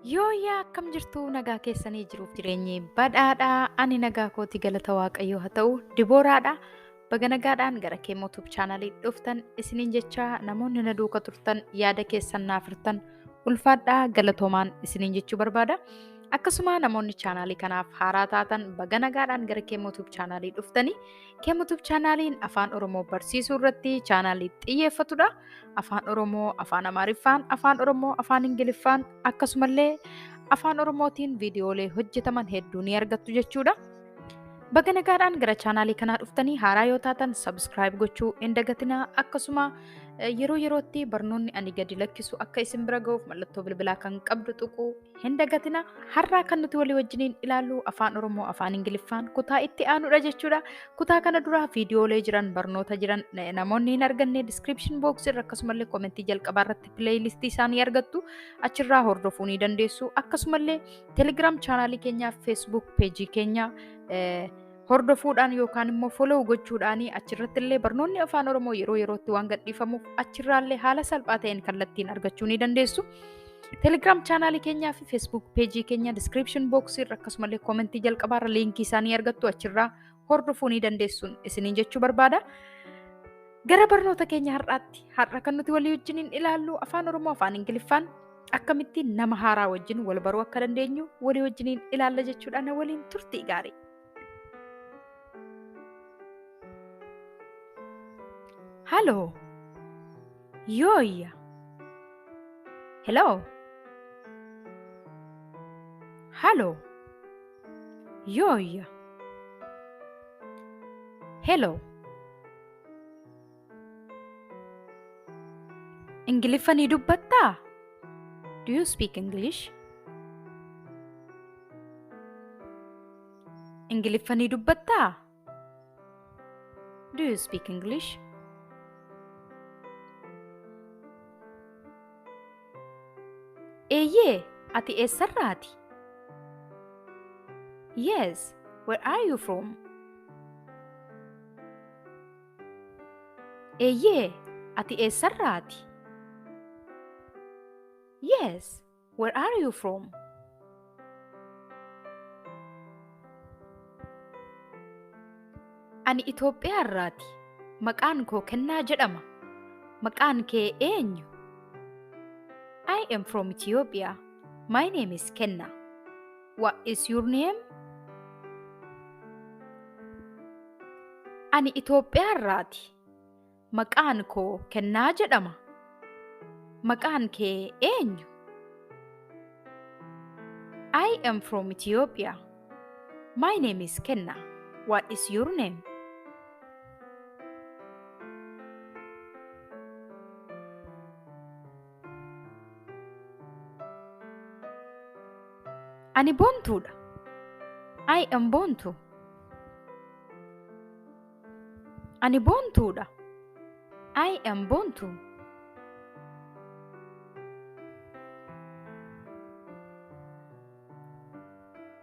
Yooyyaa, akkam jirtu? Nagaa keessanii? Jiruuf jireenyi badhaadhaa? Ani nagaa kooti, galata Waaqayyoo haa ta'u. Dibooraadha. Baga nagaadhaan gara Keemoo Tube chaanalii dhuftan isiniin jecha. Namoonni na duuka turtan, yaada keessan naaf hirtan, ulfaadhaa, galatoomaan isiniin jechuu barbaada. Akkasuma namoonni chaanaalii kanaaf haaraa taatan, baga nagaadhaan gara Keemoo Tube chaanaalii dhuftanii. Keemoo Tube chaanaaliin Afaan Oromoo barsiisuu irratti chaanaalii xiyyeeffatudha. Afaan Oromoo, Afaan Amaariffaan, Afaan Oromoo, Afaan Ingiliffaan, akkasumallee Afaan Oromootiin viidiyoolee hojjetaman hedduu ni argattu jechuudha. Baga nagaadhaan gara chaanaalii kanaa dhuftanii. Haaraa yoo taatan subscribe gochuu hin dagatinaa. Akkasuma yeroo yerootti barnoonni ani gadi lakkisu akka isin bira ga'uuf mallattoo bilbilaa kan qabdu tuquu hin dagatinaa. Har'aa kan nuti walii wajjiniin ilaallu Afaan Oromoo Afaan Ingiliffaan kutaa itti aanudha jechuudha. Kutaa kana dura viidiyoolee jiran, barnoota jiran namoonni hin arganne, description box irra akkasumallee komentii jalqabaa irratti playlistii isaanii argattu, achirraa hordofuu ni dandeessu. Akkasumallee Telegram chaanaalii keenya, Facebook peejii keenya hordofuudhaan yookaan immoo follow gochuudhaan, achirratti illee barnoonni Afaan Oromoo yeroo yerootti waan gadhiifamuuf achirraallee haala salphaa ta'een kallattiin argachuu ni dandeessu. Telegram chaanaalii keenyaa fi Facebook peejii keenya description box irra akkasumallee komentii jalqabaarra liinkii isaanii argattu, achirraa hordofuu ni dandeessuun isiniin jechuu barbaada. Gara barnoota keenya har'aatti. Har'a kan nuti walii wajjiniin ilaallu Afaan Oromoo Afaan Ingiliffaan akkamittiin nama haaraa wajjin wal baruu akka dandeenyu walii wajjiniin ilaalla jechuudha. Na waliin turtii gaarii. Haloo. Yooyya. Hello. Haloo. Yooyya. Hello. Ingiliffa ni dubbattaa? Do you speak English? Ingiliffa ni dubbattaa? Do you speak English? Eeyyee, ati eessarraati? Yes, where are you from? Eeyyee, ati eessarraati? Yes, where are you from? Ani Itoophiyaa irraati. Maqaan koo Kennaa jedhama. Maqaan kee eenyu? I am from Ethiopia. My name is Kenna. What is your name? Ani Itoophiyaa irraati. Maqaan koo Kennaa jedhama. Maqaan kee eenyu? I am from Ethiopia. My name is Kenna. What is your name? Ani Boontuudha. I am Boontu. Ani Boontuudha. I am Boontu.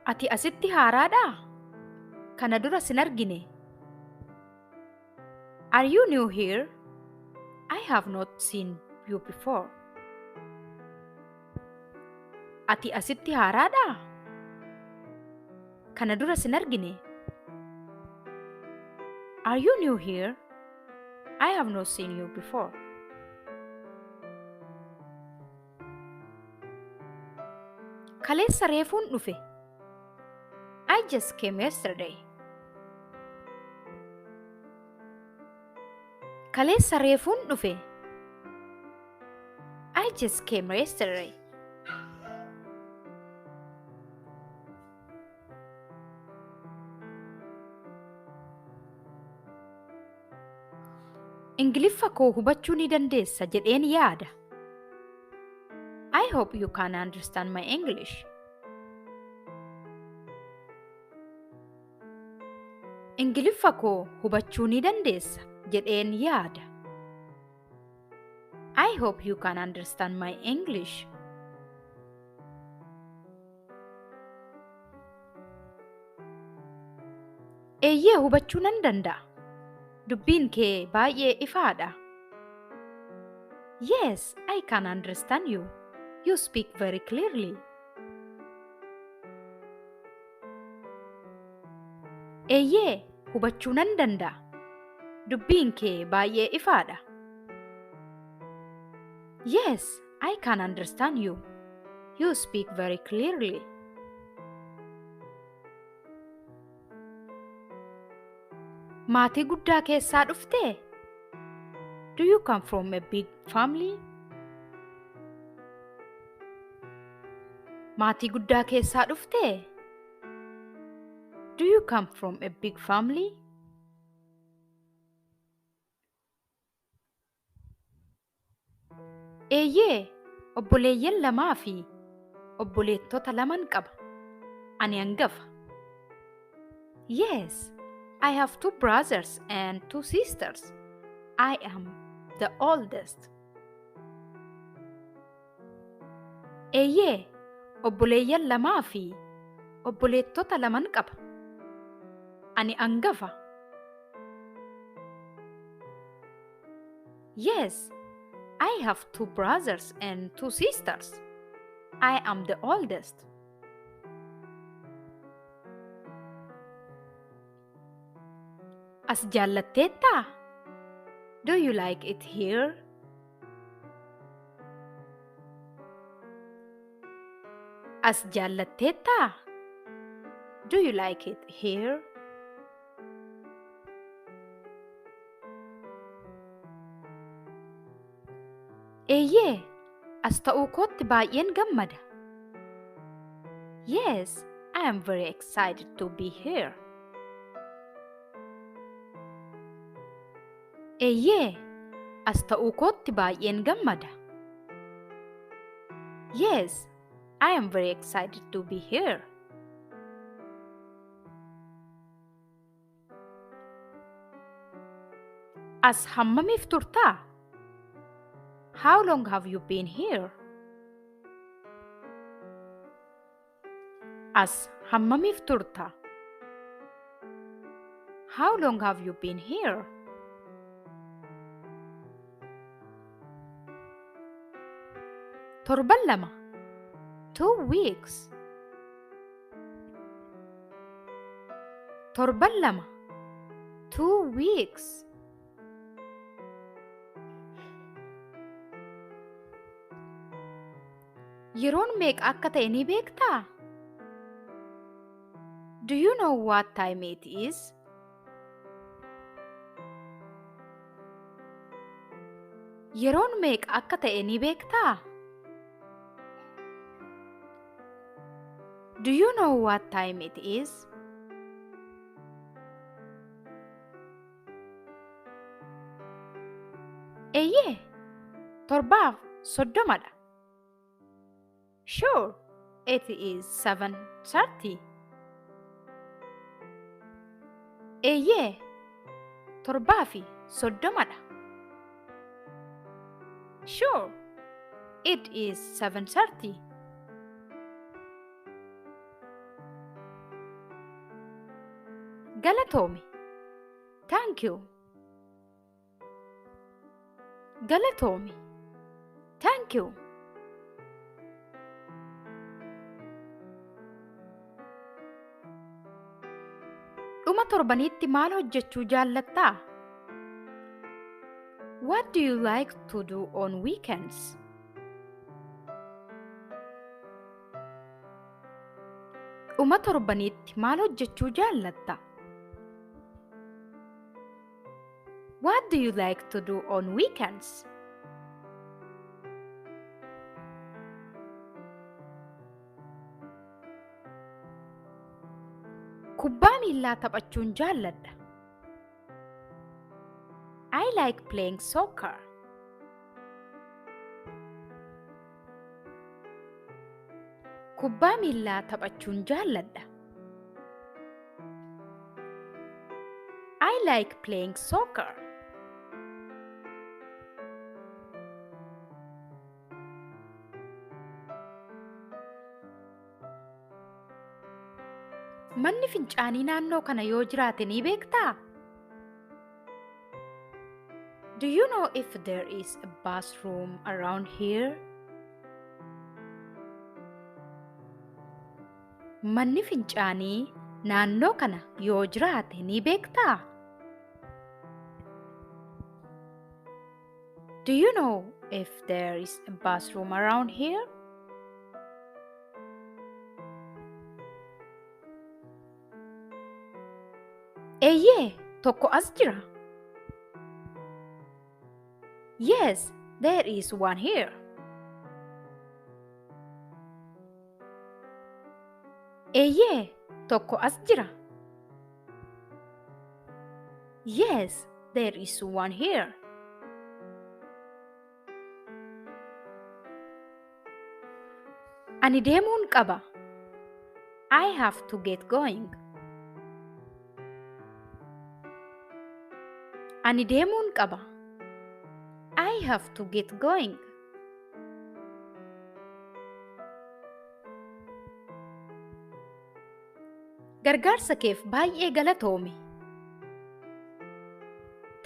Ati asitti haaraadhaa? Kana dura sin argine. Are you new here? I have not seen you before. Ati asitti haaraadhaa? Kana dura sin argine. Are you new here? I have not seen you before. Kaleessa reefuun dhufe. I just came yesterday. Kaleessa reefuun dhufe. I just came yesterday. Ingiliffa koo hubachuu ni dandeessa jedheen yaada. I hope you can understand my English. Ingiliffa koo hubachuu ni dandeessa jedheen yaada. I hope you can understand my English. Eeyyee, hubachuu nan danda'a. Dubbiin kee baay'ee ifaadha. Yes, I can understand you. You speak very clearly. Eeyyee, hubachuu nan danda'a. Dubbiin kee baay'ee ifaadha. Yes, I can understand you. You speak very clearly. Maatii guddaa keessaa dhuftee? Do you come from a big family? Maatii guddaa keessaa dhuftee? Do you come from a big family? Eeyyee, obboleeyyan lamaa fi obboleettota laman qaba. Ani hangafa. Yes, I have two brothers and two sisters. I am the oldest. Eeyyee, obboleeyyan lamaa fi obboleettota laman qaba. Ani hangafa. Yes, I have two brothers and two sisters. I am the oldest. As jaallatteettaa? Do you like it here? As jaallatteettaa? Do you like it here? Eeyyee, as ta'uu kootti baay'een gammada. Yes, I am very excited to be here. Eeyyee, as ta'uu kootti baay'een gammada. Yes, I am very excited to be here. As hammamiif turtaa? How long have you been here? As hammamiif turta? How long have you been here? Torban 2. 2 weeks. Torban 2. 2 weeks. Yeroon meeqa akka ta'e ni beektaa? Do you know what time it is? Yeroon meeqa akka ta'e ni beektaa? Do you know what time it is? Eeyyee, 7:30dha. Sure, it is 7:30. Eeyyee, 7:30dha. Sure, it is 7:30. Galatoomi. Thank you. Galatoomi. Thank you. Dhuma torbaniitti maal hojjechuu jaallattaa? What do you like to do on weekends? Dhuma torbaniitti maal hojjechuu jaallatta? What do you like to do on weekends? Kubbaa miillaa taphachuun jaalladha. I like playing soccer. Kubbaa miillaa taphachuun jaalladha. I like playing soccer. Manni fincaanii naannoo kana yoo jiraate ni beektaa? Do you know if there is a bathroom around here? Manni fincaanii Naannoo kana yoo jiraate ni beektaa? Do you know if there is a bathroom around here? Eeyyee, tokko as jira. Yes, there is one here. Eeyyee, tokko as jira. Yes, there is one here. Ani deemuun qaba. I have to get going. Ani deemuun qaba. I have to get going. Gargaarsa keef baay'ee galatoomi.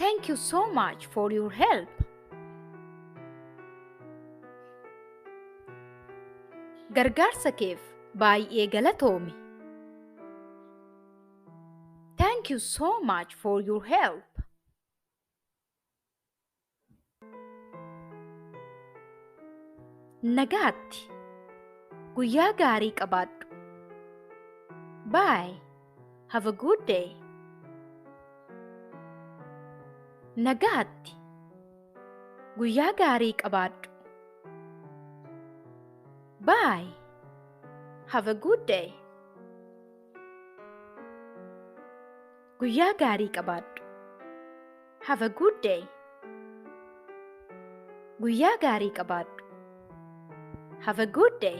Thank you so much for your help. Gargaarsa keef baay'ee galatoomi. Thank you so much for your help. Nagaatti. Guyyaa gaarii qabaadhu. Bye. Have a good day. Nagaatti. Guyyaa gaarii qabaadhu. Bye. Have a good day. Guyyaa gaarii qabaadhu. Have a good day. Guyyaa gaarii qabaadhu. Have a good day.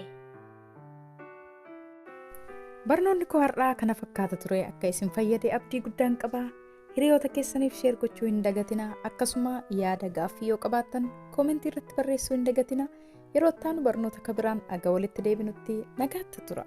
Barnoonni koo har'aa kana fakkaata ture. Akka isin fayyade abdii guddaan qaba. Hiriyoota keessaniif share gochuu hin dagatinaa. Akkasuma yaada gaaffii yoo qabaattan koomentii irratti barreessuu hin dagatinaa. Yeroo itti aanu barnoota kabiraan aga walitti deebinutti nagaatti tura.